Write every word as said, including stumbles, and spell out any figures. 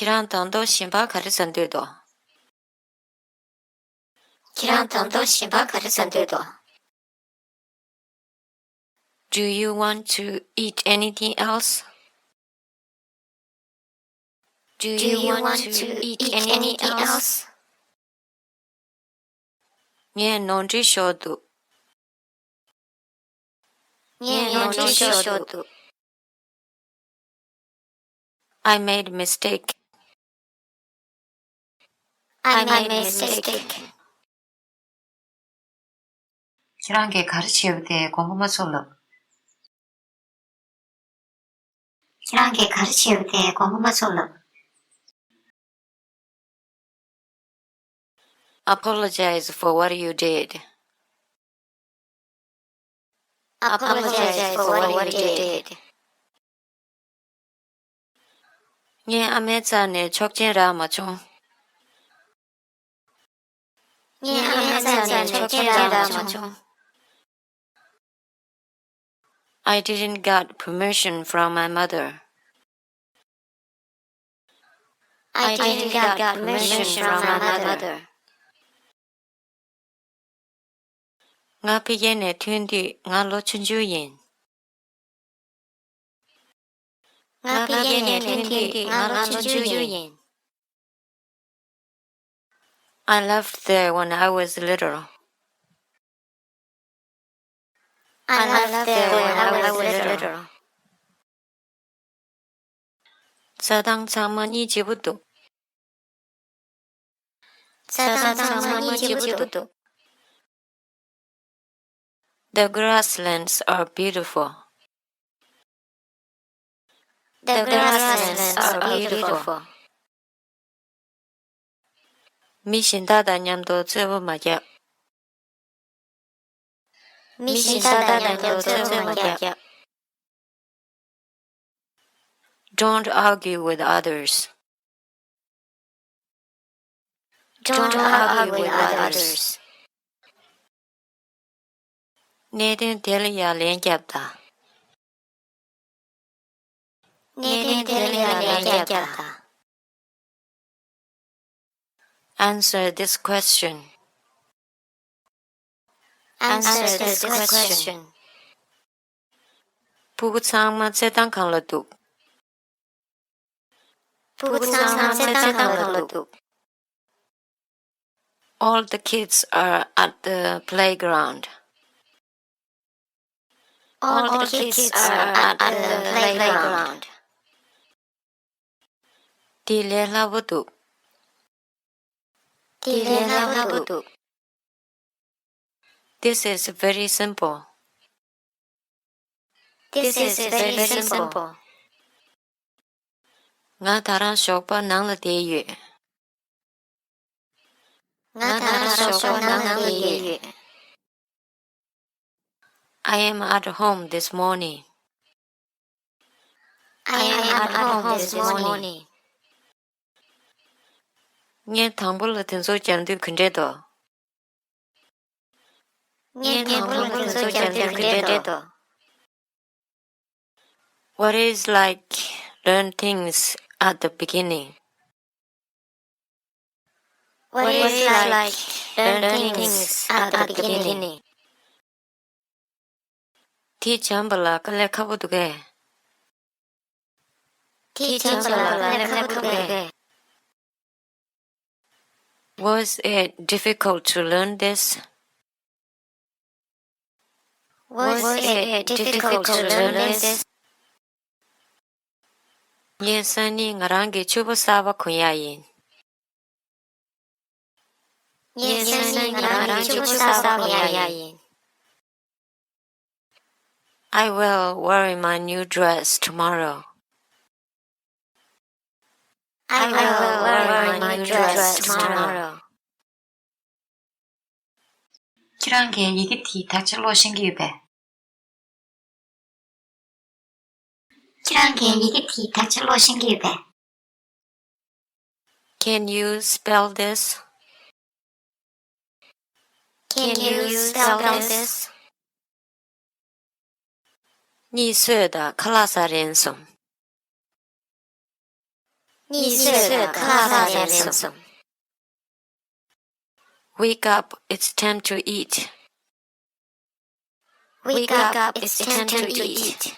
ཁྱེད་རང་ད་དུང་གཞན་པ་ག་རེ་ཟ་འདོད་འདུག་ཁྱེད་རང་ད་དུང་གཞན་པ་ག་རེ་ཟ་འདོད་འདུག Do you want to eat anything else? Do you want to eat anything else? ངས་ནོར་འཁྲུལ་ཤོར་འདུག་ངས་ནོར་འཁྲུལ་ཤོར་འདུག I made a mistake. I made a mistake. ཁྱེད་རང་གིས་ག་རེ་བྱས་པ་དེ་དགོངས་པ་མ་ཚོམས་ལབ། ཁྱེད་རང་གིས་ག་རེ་བྱས་པ་དེ་དགོངས་པ་མ་ཚོམས་ལབ། Apologize for what you did. Apologize for what you did. ངས་ཨ་མའི་རྩ་ནས་ཆོག་མཆན་རག་མ་བྱུང་། ངས་ཨ་མའི་རྩ་ནས་ཆོག་མཆན་རག་མ་བྱུང་། I didn't got permission from my mother. I didn't got permission from my mother. ང་ཕ་གི་ནས་ཐོན་དུས་ང་ལོ་ཆུང་ཆུང་ཡིན། ང་ཕ་གི་ནས་ཐོན་དུས་ང་ལོ་ཆུང་ཆུང་ཡིན། I left there when I was little. I left there when I was little. རྩྭ་ཐང་ཚང་མ་གཉིད་སྐྱིད་པོ་འདུག་རྩྭ་ཐང་ཚང་མ་གཉིད་སྐྱིད་པོ་འདུག The grasslands are beautiful. The grasslands are beautiful. མི་གཞན་དག་དང་མཉམ་དུ་རྩོད་པ་མ་རྒྱག་མི་གཞན་དག་དང་མཉམ་དུ་རྩོད་པ་མ་རྒྱག Don't argue with others. Don't argue with others. གནད་དོན་དེ་ལ་ཡང་ལན་བརྒྱབ་དང་། གནད་དོན་དེ་ལ་ཡང་ལན་བརྒྱབ་དང་། Answer this question. Answer this question. ཕྲུ་གུ་ཚང་མ་རྩེད་ཐང་སྒང་ལ་འདུག་ཕྲུ་གུ་ཚང་མ་རྩེད་ཐང་སྒང་ལ་འདུག All the kids are at the playground. All the kids are at the playground. འདི་ལས་སླ་པོ་འདུག་འདི་ལས་སླ་པོ་འདུག This is very simple. This is very simple. ང་ད་རང་ཞོགས་པ་ནང་ལ་བསྡད་ཡོད། ང་ད་རང་ཞོགས་པ་ནང་ལ་བསྡད་ཡོད། I am at home this morning. I am at home this morning. ངས་དང་པོ་ལ་དེ་ཚོ་སྦྱང་དུས་ག་འདྲས་འདུག་ངས་དང་པོ་ལ་དེ་ཚོ་སྦྱང་དུས་ག་འདྲས་འདུག What is like learn things at the beginning? What is like learn things at the beginning? དེ་སྦྱངས་པ་ལ་དཀའ་ལས་ཁག་པོ་འདུག་གས། དེ་སྦྱངས་པ་ལ་དཀའ་ལས་ཁག་པོ་འདུག་གས། Was it difficult to learn this? Was it difficult to learn this? ངས་སང་ཉིན་ང་རང་གི་ཕྱུ་པ་གསར་པ་གོན་ཡག་ཡིན། ངས་སང་ཉིན་ང་རང་གི་ཕྱུ་པ་གསར་པ་གོན་ཡག་ཡིན། I will wear my new dress tomorrow. I will wear my new dress tomorrow. ཁྱེད་རང་གིས་ཡི་གེ་དེ་དག་ཆ་ཀློག་ཤེས་ཀྱི་ཡོད་པས། ཁྱེད་རང་གིས་ཡི་གེ་དེ་དག་ཆ་ཀློག་ཤེས་ཀྱི་ཡོད་པས། Can you spell this? Can you spell this? གཉིད་སད་དང་ཁ་ལག་ཟ་རན་སོང་། གཉིད་སད་ལ་ཁ་ལག་ཟ་རན་སོང་། Wake up, it's time to eat. Wake up, it's time to eat.